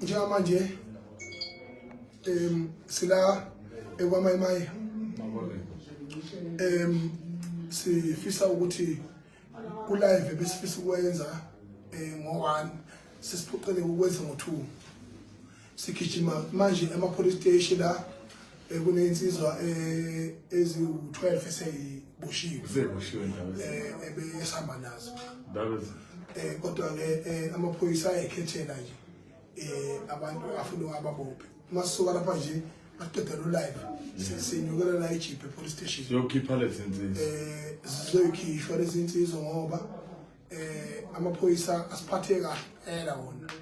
Njengamanje sila ekwaMayimayi. Sifisa ukuthi ku live besifisa ukwenza ngo1 sesiphoqele ukwenza ngo2. Sigijima manje ema police station la kunezinsizwa eziwu12 eseyiboshiwe. Zeboshiwe ndaba. Ebesihamba nazo. Ndaba. Kodwa ke amaphoyisa ayekhethela nje abantu afuna ababophe. Masisuka lapha nje masiqeda lo live sinyukela la eJeep police station. Siyokhipha lezi nsizwa. Zizoyikhishwa lezi nsizwa ngoba amaphoyisa asiphathe kahle phela wona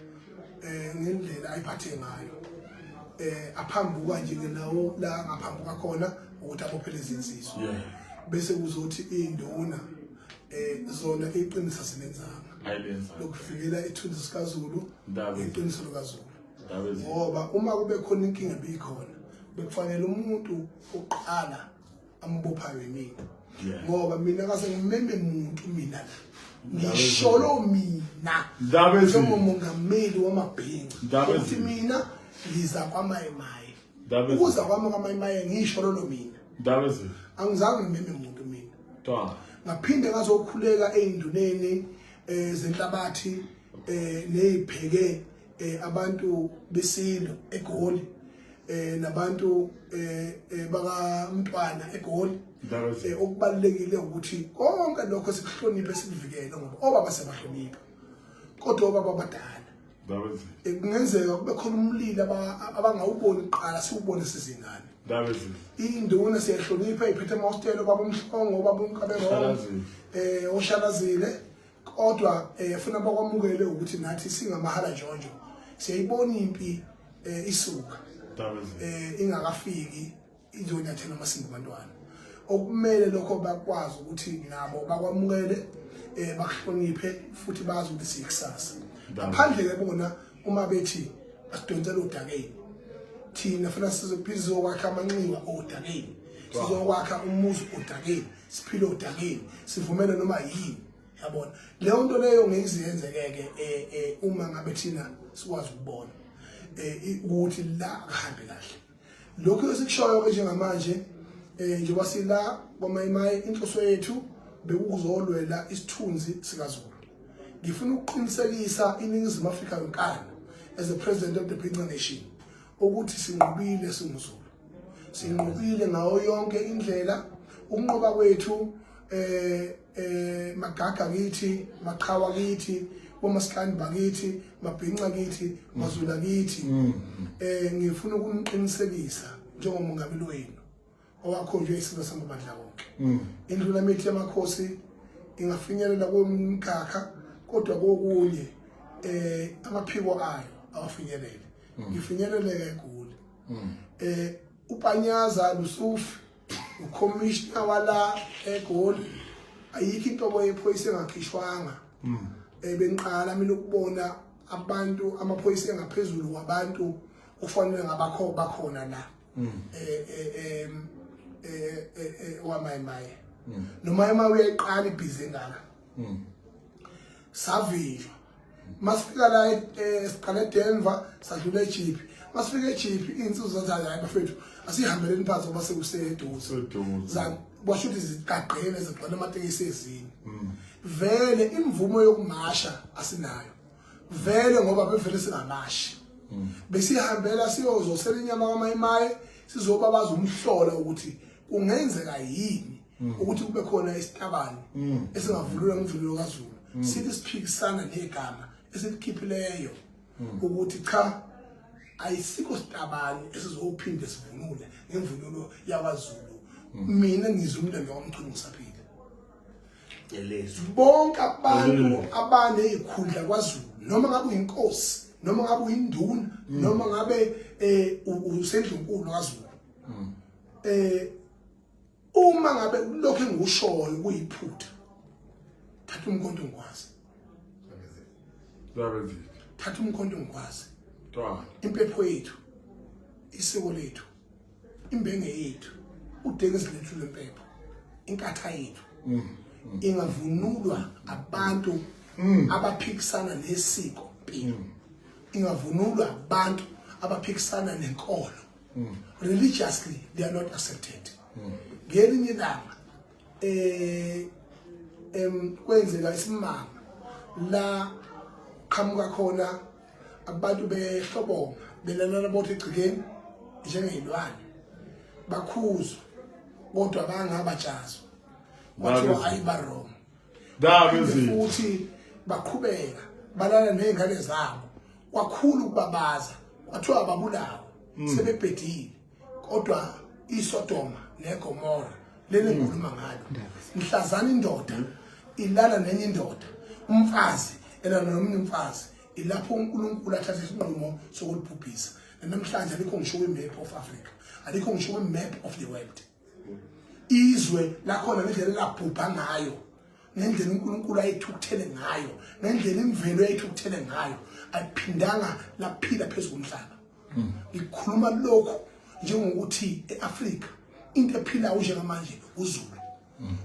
ngendlela ayiphathe ngayo. Aphambuka nje ke nawo la ngaphambuka khona ukuthi abophe lezi nsizwa. Bese kuzothi induna zona iqiniso silenzanga. Ayilenza. Lokuvikela ithunzi sikaZulu, iqiniso likaZulu. Ndaba. Ngoba uma kube khona inkinga ebikhona bekufanele umuntu oqala ambophayo yimina. Ngoba mina kase ngimeme umuntu mina la. Ngisholo mina njengomongameli wamabhinca ukuthi mina ngiza kwaMayimayi. Ukuza kwami kwaMayimayi ngisho lolo mina. Ndaba. Angizange ngimeme umuntu mina. Ngaphinde ngazokhuleka eyinduneni zenhlabathi neyipheke abantu besilo eGoli nabantu bakaMntwana eGoli. Okubalulekile ukuthi konke lokho sikuhloniphe sikuvikele ngoba obaba sebahlonipha kodwa obaba abadala kungenzeka kube khona umlilo abangawuboni kuqala siwubone sizingane. Induna siyahlonipha iphethe amahostelo baba uMhlongo baba uMkabengong oshalazile kodwa funa bakwamukele ukuthi nathi singamahala njonjo siyayibona impi isuka ingakafiki izonyathela amasimba abantwana. Okumele lokho bakwazi ukuthi nabo bakwamukele bakuhloniphe futhi bazi ukuthi siyikusasa. Ngaphandle ke bona uma bethi asidonsele odakeni thina funa sizokwakha amanxiwa odakeni, sizokwakha umuzi odakeni, siphile odakeni, sivumele noma yini. Yabona leyo nto leyo ngeyiziyenzeke uma ngabe thina sikwazi ukubona ukuthi la kuhambe kahle. Lokhu esikushoyo ke njengamanje njengoba sila kwaMayimayi inhloso yethu bekuzolwela isithunzi sikaZulu. Ngifuna ukuqinisekisa iNingizimu Afrika yonkana as the president of the Bhinca Nation ukuthi sinqobile singuZulu. Sinqobile ngayo yonke indlela. Ukunqoba kwethu magaga kithi, maqhawa kithi, bomasikandi bakithi, mabhinca kithi, mazulu kithi. Ngifuna ukuniqinisekisa njengomongameli wenu owakhonjwe isizwe samabandla wonke. Indlu lamithi yamakhosi ingafinyelela komkhakha kodwa kokunye amaphiko ayo awafinyelele. Ngifinyelele eGoli. uPanyaza Lusufi ucommissioner wala eGoli ayikho inhlobo yephoyisa engakhishwanga. Bengiqala mina ukubona abantu amaphoyisa engaphezulu kwabantu kufanele ngabakho bakhona la waMayimayi. Noma uyayiqala ibhizi engaka. Savinjwa. Masifika la siqale eDenver sadlula eJeep. Masifika eJeep insizwa zathi hayi bafethu asihambeleni phansi ngoba sekuseduze. Kwasho ukuthi zigaqele zigcwele amatekisi ezinye. Vele imvumo yokumasha asinayo. Vele ngoba bevele singamashi. Besihambela siyozosela inyama kwaMayimayi sizobabaza umhlola ukuthi kungenzeka yini ukuthi kube khona isitabane esingavulula ngomvulo kaZulu. Sithi siphikisana negama esilikhiphileyo ukuthi cha ayisikho sitabane esizophinde sivunule ngemvunulo yakwaZulu. Mina ngizwe umlando waMchunu ngisaphila. Bonke abantu abanezikhundla kwaZulu noma ngabe uyinkosi noma ngabe uyinduna noma ngabe usendlunkulu kaZulu uma ngabe lokho engikushoyo kuyiphutha thatha umkhonto ngikwazi. Thatha umkhonto ngikwazi. Impepho yethu, isiko lethu, imbenge yethu, udekezi lethu lempepho, inkatha yethu ingavunulwa abantu abaphikisana nesiko mpilo. ingavunulwa abantu abaphikisana nenkolo. Religiously they are not accepted. Ngelinye ilanga kwenzeka isimanga la qhamuka khona abantu behlobonga belalana bodwa egcikeni njengey'lwane, bakhuzwa kodwa bangabatshazwa, kwathiwa ayi, ba-wrong. Futhi baqhubeka balala ney'ngane zabo, kwakhulu ukubabaza, kwathiwa ababulawa, sebebhedile. Kodwa iSodoma neGomora leli ngikhuluma ngalo, mhlazana indoda ilala nenye indoda, umfazi elala nomunye umfazi, ilapho uNkulunkulu athatha isinqumo sokulibhubhisa. Namhlanje alikho ngisho kwi-map of Africa, alikho ngisho kwi-map of the world izwe lakhona, ngendlela elabhubha ngayo, ngendlela uNkulunkulu ayethukuthele ngayo, ngendlela imvelo ayethukuthele ngayo, ayiphindanga laphila phezu komhlaba. Ngikhuluma lokhu njengokuthi eAfrika into ephilayo njengamanje uZulu,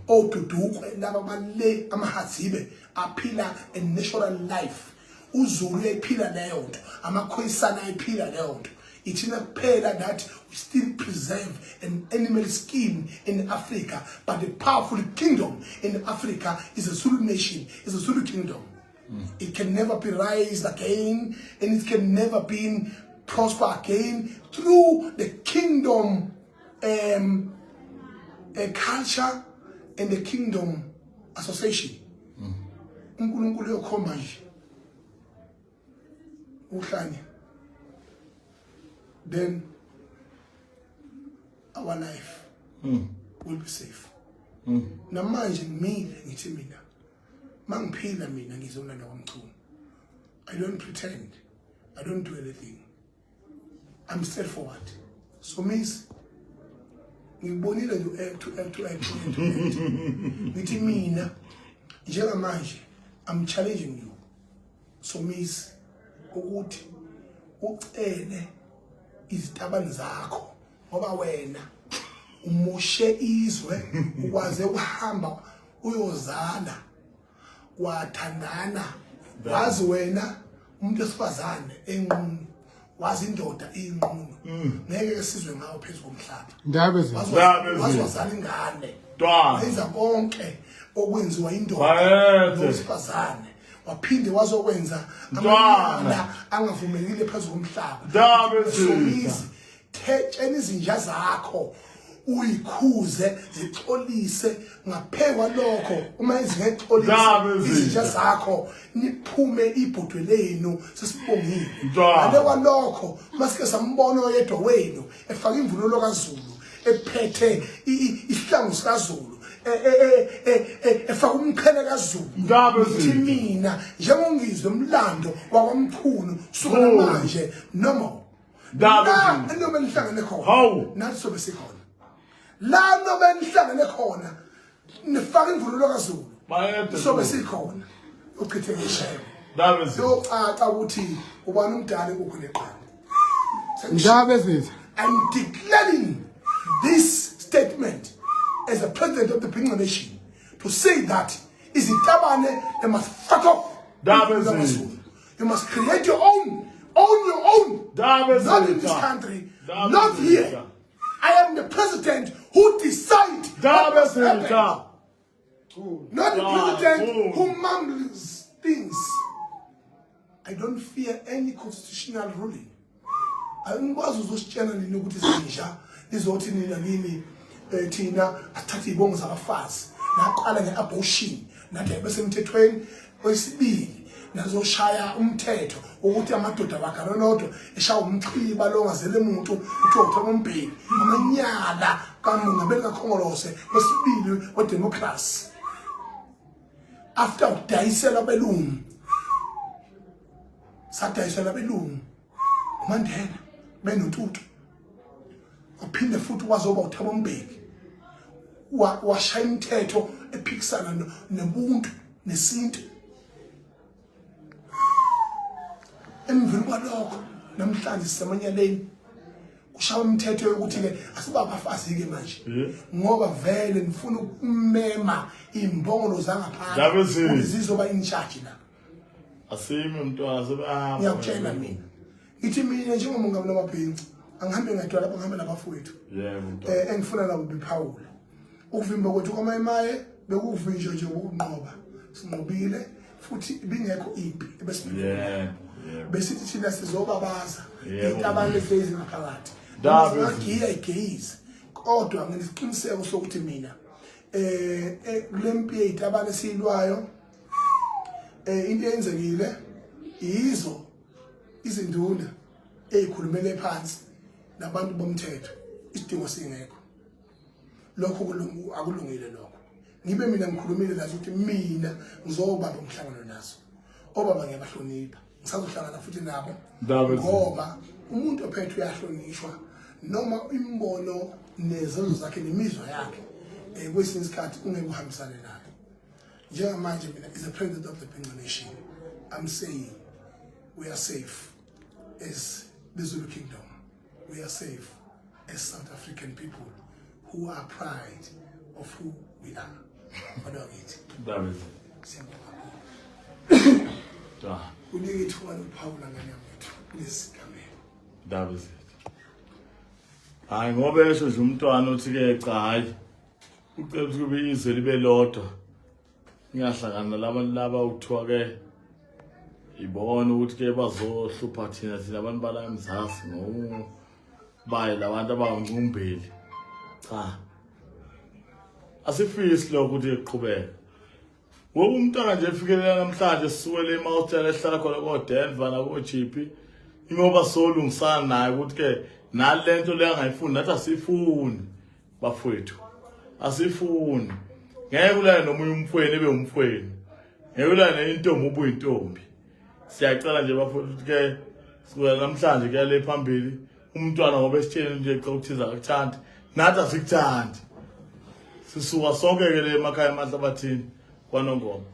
odudukwe laba bale amahadzibe aphila a natural life. UZulu uyayiphila leyo nto, amaKhoyisana ayiphila leyo nto. Ithina kuphela that we still preserve an animal skin in Africa, but the powerful kingdom in Africa is a Zulu nation, is a Zulu kingdom. It can never be raised again and it can never be prosper again through the kingdom a culture and the kingdom association. UNkulunkulu uyokhomba nje uhlanya, then our life will be safe. Namanje ngimile ngithi mina mangiphila mina ngizolanda kwaMchunu. I don't pretend, I don't do anything, I'm straightforward. So miss, ngikubonile nje act to act to act to act to act. Ngithi mina njengamanje I'm challenging you, so miss, ukuthi ucele izitabane zakho, ngoba wena umoshe izwe, ukwaze ukuhamba uyozala, wathandana, wazi wena umuntu esifazane enqunu, wazi indoda inqunu, ngeke sizwe ngawo phezu komhlaba. Ndaba ezinhle. Ndaba ezinhle. Wazi wazala ingane, Ntwana. wenza konke okwenziwa indoda Bayethe. nowesifazane, waphinde wazokwenza Ntwana. amanyala angavumelekile phezu komhlaba. Ndaba ezinhle. Somizi, thetsheni izinja zakho uyikhuze zixolise. Ngaphezu kwalokho, uma izingexolise Ndaba ezinhle. izinja zakho, niphume ibhodwe lenu sesibongile. Ntwana. Ngale kwalokho, masike sambona oyedwa wenu efaka imvunulo kaZulu, ephethe isihlangu sikaZulu, efaka umqhele kaZulu, Ndaba ngithi ezinhle. mina njengoNgizwe umlando wakwaMchunu suka Oh. manje no more. Ndaba La ezinhle. noma nihlangene khona, Hawu. nathi sobe sikhona la. Noma nihlangene khona nifaka imvunulo kaZulu, Bayethe. sobe sikhona, uchitheke ishebo. Ndaba ezinhle. Yocaca ukuthi ubani umdala inkukhu neqanda. Ndaba ezinhle. I'm declaring this statement as the president of the Bhinca Nation to say that izitabane, they must fuck off. Ndaba ezinhle. You must create your own, own your own. Ndaba Not in this ezinhle. country, Ndaba not ezinhle. here. I am the president who decide what Ndaba must happen. ezinhle. Not the Ah, president cool. who mumbles things. I don't fear any constitutional ruling. Angikwazi uzositshela nini ukuthi zinja nizothi nina kimi thina asithathe izibongo zabafazi. Naqala nge-abortion, nathi ayibe semthethweni. Kwesibili nazoshaya umthetho ukuthi amadoda waganonodwa eshaya umxhiba lo ongazele muntu kuthiwa uThabo Mbeki, amanyala kamongameli kaKhongolose wesibili wedemocracy after ukudayisela abelungu. Sadayisela abelungu uMandela benoNtutu, waphinde futhi wazoba uThabo Mbeki, washaya imithetho ephikisana nobuntu nesintu. Emveni kwalokho namhlanje sisemanyaleni, kushaya umthetho yokuthi-ke asiba abafazi-ke manje, ngoba vele nifuna ukumema imbongolo Ndaba zangaphandle ezinhle. ukuthi zizoba in charge la. Asimi mntwana sebehamba. Ngiyakutshela mina. Ngithi mina njengomongameli wamabhinca angihambe ngedwa lapho ngihambe nabafowethu. Yebo mntwana. Engifuna nabo bephawule. Ukuvimba kwethu kwamayimaye bekuvinjwe nje ukunqoba. Sinqobile futhi ibingekho impi ebesibhekene. Yebo. Yebo. Besithi thina sizobabaza Yebo. intabane ehlezi ngaphakathi. Ndaba Singagiya igeyizi kodwa nginesiqiniseko sokuthi mina kule mpi yezitabane esiyilwayo into eyenzekile yizo izinduna ezikhulumele phansi nabantu bomthetho isidingo singekho. Lokho akulungile lokho. Ngibe mina ngikhulumile nazo ukuthi mina ngizobamba umhlangano nazo. Obaba ngiyabahlonipha, ngisazohlangana futhi nabo ngoba umuntu ophethe uyahlonishwa noma imbono nezenzo zakhe nemizwa yakhe kwesinye isikhathi ungeke uhambisane nayo. Njengamanje mina as a president of the Bhinca Nation, I'm saying we are safe as the Zulu Kingdom. We are safe as South African people who are proud of who we are. Kodwa kithi Ndaba ezinhle. siyabonga kakhulu. Da. Kunike ithuba lokuphawula ngane yethu kulesi sigameko. Ndaba ezinhle. Hayi ngoba esho nje umntwana uthi ke cha hayi ucela ukuthi kube izwe libe lodwa. Ngiyahlangana nalabantu laba ukuthiwa ke ibona ukuthi ke bazohlupha thina thina abantu bala eMzansi ngobaye labantu abanguncumbeli. Cha. Asifisi lokho ukuthi iqhubeke. Ngoba umntwana nje efikelela namhlanje sisukele emahostela ehlala khona ko-Denver nako-GP ingoba solungisana naye ukuthi ke nale nto le angayifuni nathi asifuni bafowethu asifuni. Ngeke ulale nomunye umfweni ebe umfweni, ngeke ulale nenye intombi ube uyintombi. Siyacela nje bafowethu ukuthi ke sikuya namhlanje kuya le phambili umntwana ngoba esitsheni nje cha ukuthiza akakuthandi nathi asikuthandi. Sisuka sonke ke le emakhaya emahlabathini kwaNongoma.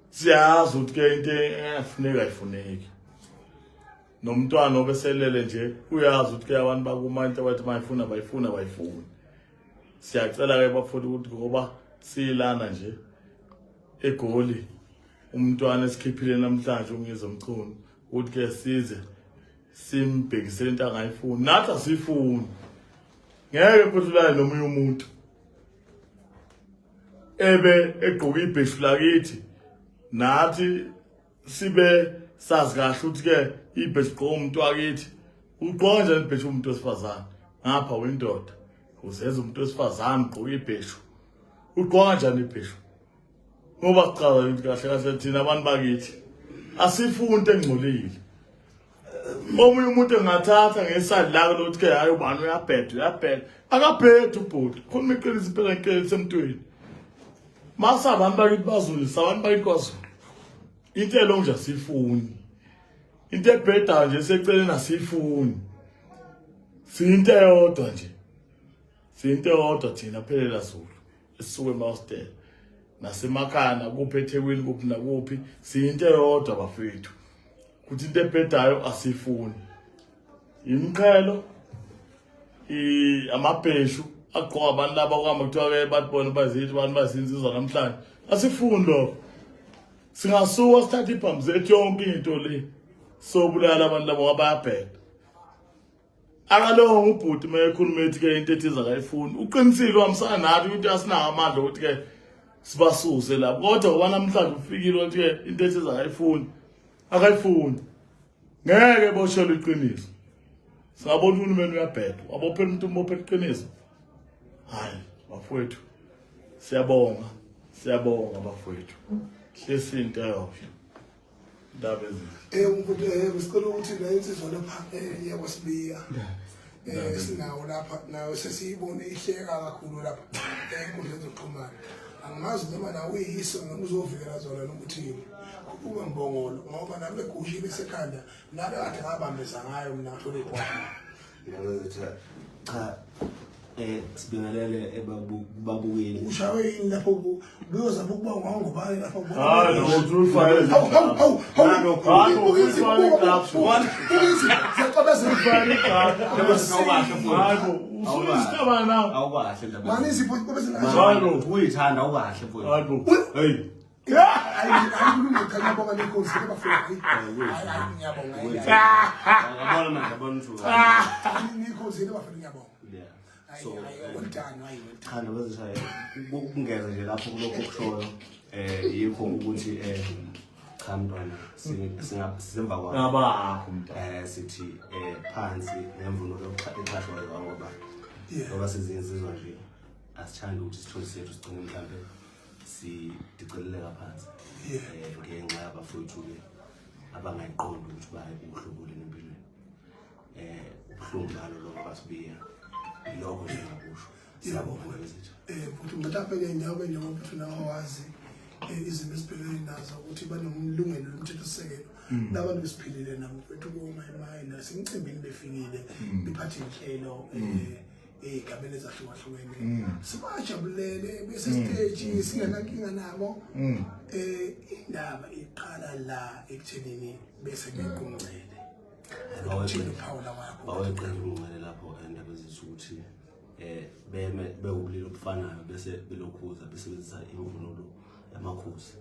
Siyazi ukuthi ke into engafuneki ayifuneki. Nomntwana obeselele nje uyazi ukuthi ke abantu bakuma into abathi bayifuna bayifuna bayifuni. Siyacela ke bafowethu ukuthi ngoba siyilana nje eGoli umntwana esikhiphile namhlanje uNgizwe Mchunu ukuthi ke size simbhekisele into angayifuni nathi asifuni. Ngeke futhi ulale nomunye umuntu ebe egqoka ibheshu lakithi nathi sibe sazi kahle ukuthi ke ibheshu gqoka umuntu wakithi. Ugqoka kanjani ibheshu umuntu wesifazane? Ngapha uyindoda uzenza umuntu wesifazane ugqoka ibheshu. Ugqoka kanjani ibheshu? Ngoba sichaza ukuthi kahle kahle thina abantu bakithi asifuni into engcolile. Omunye umuntu engathatha ngesali lako lokuthi ke hayi ubani uyabheda uyabheda akabhedi ubhuti khuluma iqiniso impela iqiniso emntwini. Masa abantu bakithi baZulu sabantu bakithi kwaZulu into elongo nje asifuni, into ebhedayo nje seceleni asifuni. Siyinto eyodwa nje, siyinto eyodwa thina phelela Zulu esisuke emahostela nasemakhaya nakuphi eThekwini kuphi nakuphi siyinto eyodwa bafethu. Kuthi into ebhedayo asifuni. Imiqhelo amabheshu agqoka abantu laba kuhamba kuthiwa ke bathi bona bazithi abantu bazinsizwa namhlanje asifuni lokho. Singasuka sithathe ibhamu zethu yonke into le sobulala abantu laba ngoba bayabheda. Akalonga ubhuti uma ekhuluma ethi ke into ethize akayifuni uqinisile uhambisana nathi ukuthi asinawo amandla ukuthi ke sibasuse lapho, kodwa ngoba namhlanje ufikile ukuthi ke into ethize akayifuni akayifuni ngeke boshelwe iqiniso. Singabona uhulumeni uyabheda wabophela umuntu umbophela iqiniso. Hayi bafowethu siyabonga siyabonga bafowethu hlesi into eyodwa indaba ezinhle. Umfundi sicela ukuthi le insizwa lapha yakwasibiya sinawo lapha nayo sesiyibone ihleka kakhulu lapha enkundleni zokuxhumana. Angazi noma nawe uyiso noma uzovikela zona noma uthini. Khuluma mbongolo ngoba nami egushile isekhanda nami kade ngabambeza ngayo mina ngathola ibhola. Cha sibingelele ebabukeli. Ushawe yini lapho buyozama ukuba ungangubani lapho? Hayi lo uthi ufake Hawu hawu hawu hawu. Hayi, ufake iglavu. Ziyacabezela. Ufake iglavu. Awukahle Hayi bo usuyisitabane na. Awukahle ndaba. Mani izipho zicabezela. Hayi bo. Uyithanda awukahle mfowethu. Hayi bo. Hey. Hayi, hayi, cha, ngiyabonga nenkosi ke bafowethu. Hayi, hayi, ngiyabonga. Yabona manje, yabona ukuthi Nikhosini bafowethu, ngiyabonga. Hayi, So, hayi, well done, hayi, well done. Cha, ndabezitha, ukungeza nje lapho kulokho okushoyo, yikho ukuthi cha mntwana, sisemva kwakho. Ngabakho mntwana. Sithi phansi ngemvunulo exhashwayo, ngoba ngoba sizinsizwa nje asithandi ukuthi isithunzi sethu sigcine mhlambe sidiceleleka phansi ngenxa yabafowethu-ke abangayiqondi ukuthi baye uhlobo leni empilweni. Ubuhlungu balo lokho basibiya ilokho nje ngakusho. Siyabonga ndabezitha. Futhi mhlawumbe-ke njengoba futhi nawe wazi izimo esibhekene nazo ukuthi banomlungelo lomthethosisekelo labantu besiphilile nabo mfethu komayimayi nasemcimbini befikile bephathe inhlelo ey'gabeni ezahlukahlukene, sibajabulele bese-stage, singenankinga nabo. Indaba iqala la ekuthenini bese bequmncele. Uthini uphawula kwakho? Baweqela umncele lapho ndabezitha ukuthi beme bewubulili obufanayo bese belokhuza besebenzisa imvunulo yamakhosi,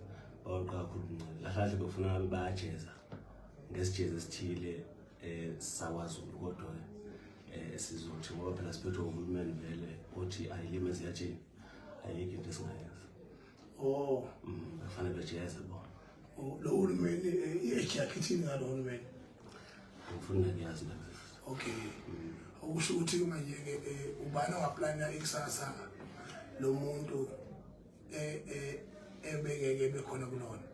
baweqa kakhulu umncele. Kahle kahle befuna ngabe bayajeza ngesijezi esithile sakwaZulu, kodwa sizothi ngoba phela siphethwe uhulumeni vele othi ayilime ziyatsheni, ayikho into esingayenza. Kufanele bejeze bona. Oh, lo hulumeni, i-age yakhe ithini ngalo hulumeni? Angifuni nakuyazi indaba. Okay, okusho ukuthi manje-ke ubani ongaplana ikusasa lo muntu ebengeke bekhona kulona,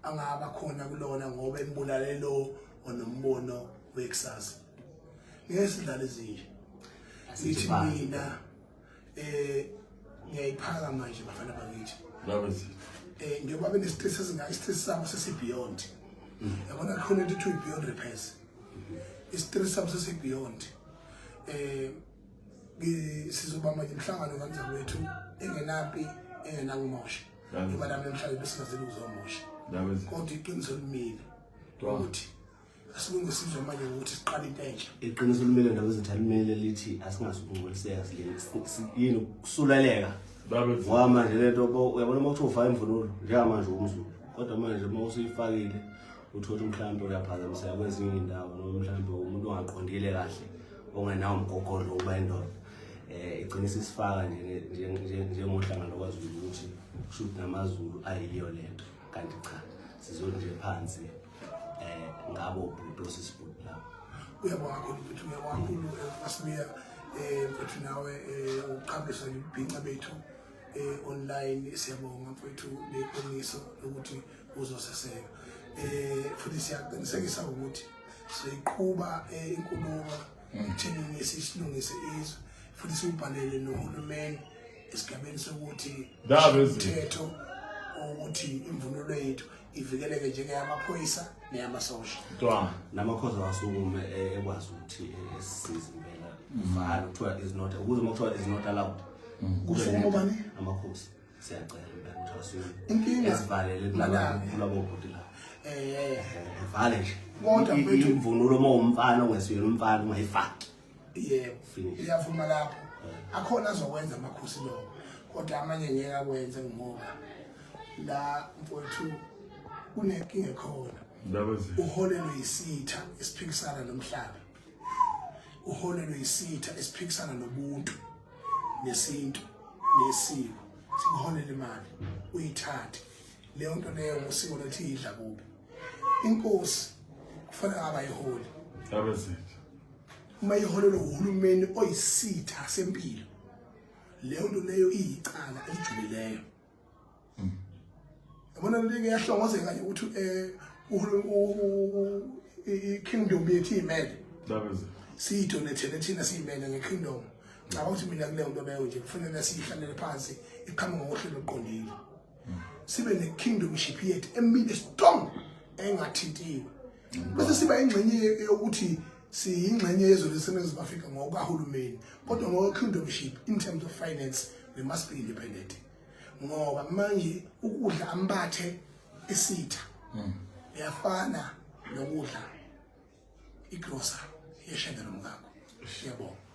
angaba khona kulona ngoba embulale lo onombono wekusasa? Ngeke sidlale ezinje. Ngithi mina ngiyayiphaka manje, bafana bakithi. Ndabezitha. Njengoba bene-stress ezinga, i-stress sabo sesi-beyond, yabona, khona into ethiwa i-beyond repairs. I-stress sabo sesi-beyond. Sizobamba nje umhlangano kanzakwethu engenampi, engenakumosha, ngoba nami namhlanje besingazeli ukuzomosha, kodwa iqiniso limile ukuthi asilunge sizwe manje ngokuthi siqale into entsha. Iqiniso limele, ndabezitha, limele lithi asingasukungoliseka yini ukusuleleka. Ndabezitha. Ngoba manje lento uyabona uma kuthiwa ufaka imvunulo njengamanje umZulu, kodwa manje uma usuyifakile uthole ukuthi mhlawumbe uyaphazamiseka kwezinye iy'ndawo, noma mhlawumbe umuntu ongaqondile kahle, ongenawo umgogodlo wokuba indoda, igcine isisifaka njengohlanga lokwaZulu ukuthi kusho ukuthi namaZulu ayiyo lento, kanti cha, sizothi nje phansi ngabo bhuti osisibhuti lapho. Uyabonga kakhulu mfethu, uyabonga kakhulu, Asibiya, mfethu, nawe uqhambisa ibhinca bethu online. Siyabonga mfethu leqiniso lokuthi uzoseseka, futhi siyaqinisekisa ukuthi siyiqhuba inkulumo ekuthenini sisilungise izwe, futhi siwubhalele nohulumeni esigabeni sokuthi Ndaba ezinhle. umthetho ukuthi imvunulo yethu ivikeleke njengeyamaphoyisa neyamasosha. Mntwana. Namakhosi awasukume, ekwazi ukuthi esisize impela, vala kuthiwa is not, ukuze uma kuthiwa is not allowed kube Kusukuma ubani? Amakhosi, siyacela impela ukuthi asukume Inkinga esivalele lana-ke. kulabo bhuti la. Vale nje. Kodwa mfethu- Imvunulo uma umfana ongesiyena umfana ungayifaki. Yebo. Finish. Iyavuma lapho, akhona azokwenza amakhosi lokho, kodwa amanye ngeke akwenze ngoba la mfowethu kunenkinga ekhona. Ndaba ezinhle. Uholelwe yisitha esiphikisana nomhlaba, uholelwe yisitha esiphikisana nobuntu nesintu nesiko, sikuholela imali uyithathe leyo nto leyo ngosiko lethi idla kubi. Inkosi kufanele ngabe ayiholi. Ndaba ezinhle. Uma iholelwa uhulumeni oyisitha sempilo, leyo nto leyo iyicala elijulileyo, yabona. Lento iyahlongozeka nje ukuthi i-kingdom yethu iyimele. Ndaba ezinhle. Siyidonethele thina, siyimele nge-kingdom. Ngicabanga ukuthi mina kuleyo nto leyo nje kufanele siyihlalele phansi, iqhamuke ngohlelo oluqondile, sibe ne-kingdomship yethu emile strong, engathintiwe, bese siba ingxenye yokuthi siyingxenye yezwe leseNingizimu Afrika ngokahulumeni, kodwa ngokwe-kingdomship in terms of finance we must be independent, ngoba manje ukudla ambathe isitha iyafana nokudla igrosa yeshende nomkakho. Siyabonga.